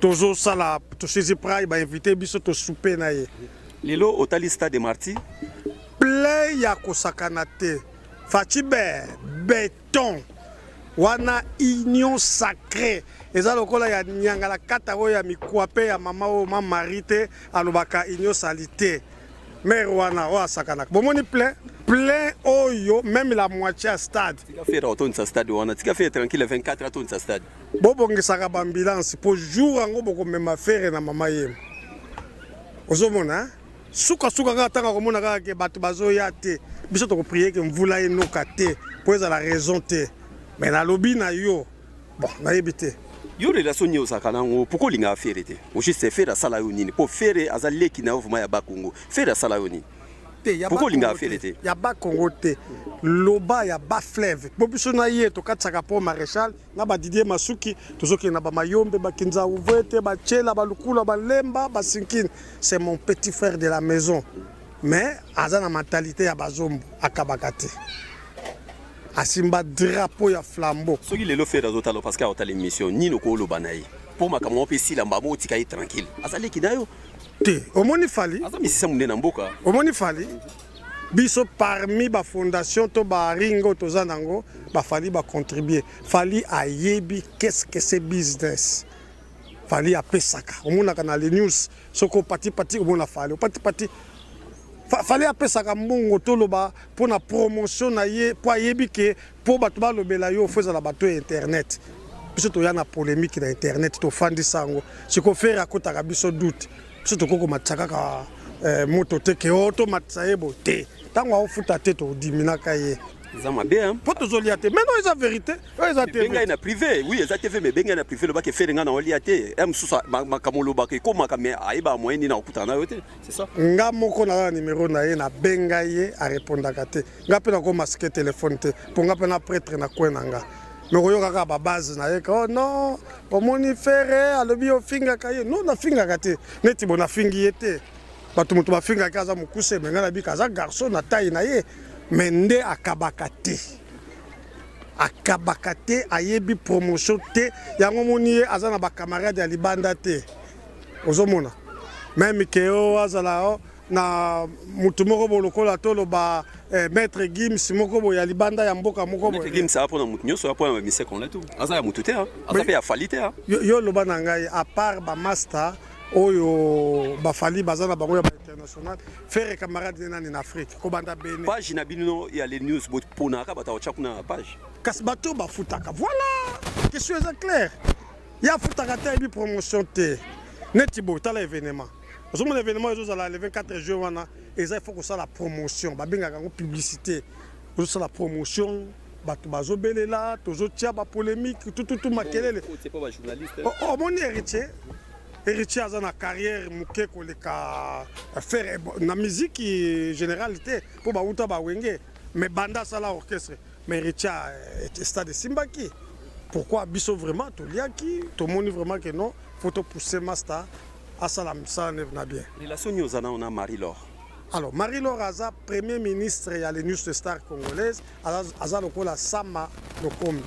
Tozosala, tosisi prai, bainvite biso, tosoupe na ye. Lelo otali stade de Martyr? Plein ya kosakana te. Fatshi be beton wana, union sacrée eza lokola ya nyangala kata oyo ya mikwape ya mama oyo ma Marie te, alobaka union sali te. Maire wana oyo asakanaka, bomoni plein plein oyo, même la moitié ya stade. Tika Ferre otondisa stade wana, tika Ferre tranquille, 24 atondisa stade. Bobongisaka baambulance mpo jour yango bokomema Ferre na mama yemo. Ozomona sukasuka kaka ntango akomona kaka ke bato bazoya te. Biso tokoprier ke mvula enoka te mpo ezala raison te. Mais nalobi na yo, bon, nayebi te. Yo, relation nini ozalaka nango? Pourquoi olingaka Ferre te? Juste, Ferre asala yo nini? Mpo Ferre aza leki na yo vraiment ya Bakongo. Ferre asala yo nini? Pourquoi olingaka Ferre te? Ya Bakongo te, loba ya bafleuve, mpo biso na ye tokatisaka po Maréchal na badidier Masuki, tozokende na bamayombe, bakinza uvete, batiela balukula, balemba, basinkini. C'est mon petit frère de la maison, mais aza na mentalité ya bazombo, akabaka te, asimba drapeau ya flambeau. Soki lelo Ferre azotala, parce que aotala émission nini, okoloba na ye mpo makambo mpe esila mbamo, otika ye tranquille, aza leki na yo? Te, omoni Fally? Aza misisa monene na mboka. Omoni Fally, biso parmi bafondation to baring oyo toza nango, baFally bacontribue. Fally ayebi qu'est-ce que c'est business. Fally apesaka, omonaka na les news, soki opatipati, omona Fally opatipati. Fally apesaka mbongo, toloba mpo na promotion na ye, mpo ayebi ke mpo bato balobela yo, fo ezala bato ya internet. Biso toya na polémique na internet, tofandisa yango. Siko Ferre akotaka biso doute, biso tokoki komatisa kaka moto te ke o tomatisa ye bo te. Ntango aofuta te, todiminaka ye. Eza mabe. Mpo tozolia te. Mais non, eza vérité oyo, eza te. Bengai na privé, oui, eza TV, mais bengai na privé, lobaki Ferre nga na olia te. Ya mosusu makambo olobaka ekomaka, mais ayeba moyen nini akokutana na yo te, c'est ça. Nga moko naza na numero na ye, nabenga ye, arépondaka te. Nga mpe nakomasquer telefone te, mpo nga mpe na prêtre na coin na nga. Mais koyoka kaka babase na ye ka, oh non, omoni Ferre alobi ofingaka ye. Non, nafingaka te. Neti bo nafingi ye te. Bato moto bafingaki aza mokuse, mais ngai nabika aza garçon na taille na ye. Mais nde akabaka te, akabaka te, ayebi promotion te. Yango moni ye aza na bacamarade ya libanda te. Ozomona même ke o azala o na motu moko bo lokola toloba maître Gims moko boye ya libanda ya mboka moko. Maître Gims aza mpona motu nyonso, mpona bamise congolais tout. Aza ya motu te, aza mpe ya Fally te. Yo loba na ngai, à part bamaster oyo baFally baza na bango ya bainternational, Ferre camarade ne nani na Afrique kobanda Bene? Page na bino ya les news, boponaka bato akotya kuna na page? Kasi bato bafutaka, voilà, question eza claire. Ye afutaka te, ayebi promotion te. Neti boye, tala événement, ozomona événement ezozala le 24 juin wana, eza il faut kosala promotion, babengaka yango publicité. Ozosala promotion, bato bazobelela, tozotia bapolémique, tututu, makelele. Omoni Héritier? Héritier aza na carrière moke koleka Ferre na musique générale te, mpo bauta bawenge, mais banda asala orchestre. Mais Héritier, stade esimbaki. Pourquoi biso vraiment toliaki, tomoni vraiment que non, faut topousser master asala mosala neve na bien. Relation nini oza nao na Marie Laure? Alors, Marie Laure aza premier ministre ya les news de star congolaise, aza lokola Sama Lokombi.